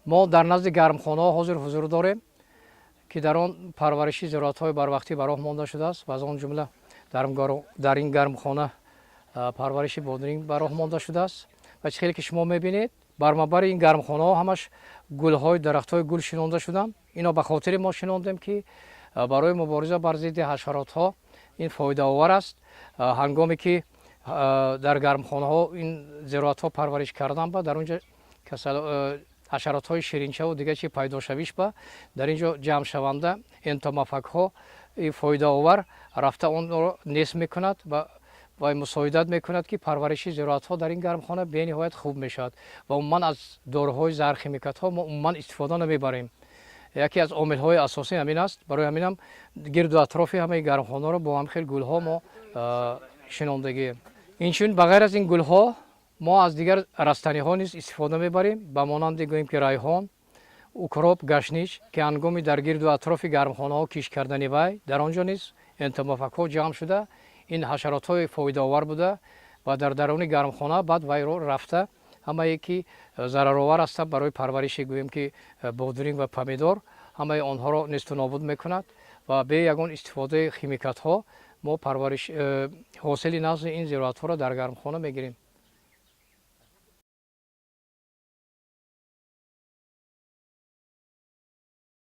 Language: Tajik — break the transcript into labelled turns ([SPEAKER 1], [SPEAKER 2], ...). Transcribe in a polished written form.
[SPEAKER 1] Мо дар назди гармхонаҳо ҳозир ҳузур дорем, ки дар он парвариши зироатҳои барвақтӣ ба роҳ монда шудааст ва аз он ҷумла дар ин гармхона парвариши бодиринг ба роҳ монда шудааст. Ва чӣ хеле ки шумо мебинед, бар мабари ин гармхонаҳо ҳамаш гулҳои дарахтҳои гул шинонда шуданд. Ино ба хотири мо шинондем, ки барои мубориза бар зидди ҳашаротҳо ин фоидаовар аст. Ҳангоме ки дар гармхонаҳо ин зироатҳо парвариш кардан, ба дар он ҷо ҳашаротҳои ширинчаву дигар чи пайдошавиш ба дар ин ҷо ҷамъшаванда энтомофагҳо фоидаовар рафта онро нест мекунад ва мусоидат мекунад, ки парвариши зироатҳо дар ин гармхона бениҳоят хуб мешавад. Ва умуман аз доруҳои заҳрхимикатҳо мо умуман истифода намебарем. Яке аз омилҳои асосӣ ҳамин аст. Барои ҳаминам гирду атрофи ҳамаи гармхонаро бо ҳамхел гулҳо мо шинондагием. Инчунин, ба ғайр аз ин гулҳо, мо аз дигар растаниҳо низ истифода мебарем, ба монанди, гӯем ки, райҳон, укроп, гашнич, ки ҳангоми дар гирду атрофи гармхонаҳо кишт кардани вай дар он ҷо низ энтомофагҳо ҷамъ шуда, ин ҳашаротҳои фоидаовар буда ва дар даруни гармхона баъд вайро рафта ҳамае ки зараровар ҳастанд барои парвариши, гӯем ки, бодиринг ва помидор, ҳамаи онҳоро несту нобуд мекунад. Ва бе ягон истифодаи химикатҳо мо парвариш ҳосили назди ин зироатҳоро дар гармхона мегирем.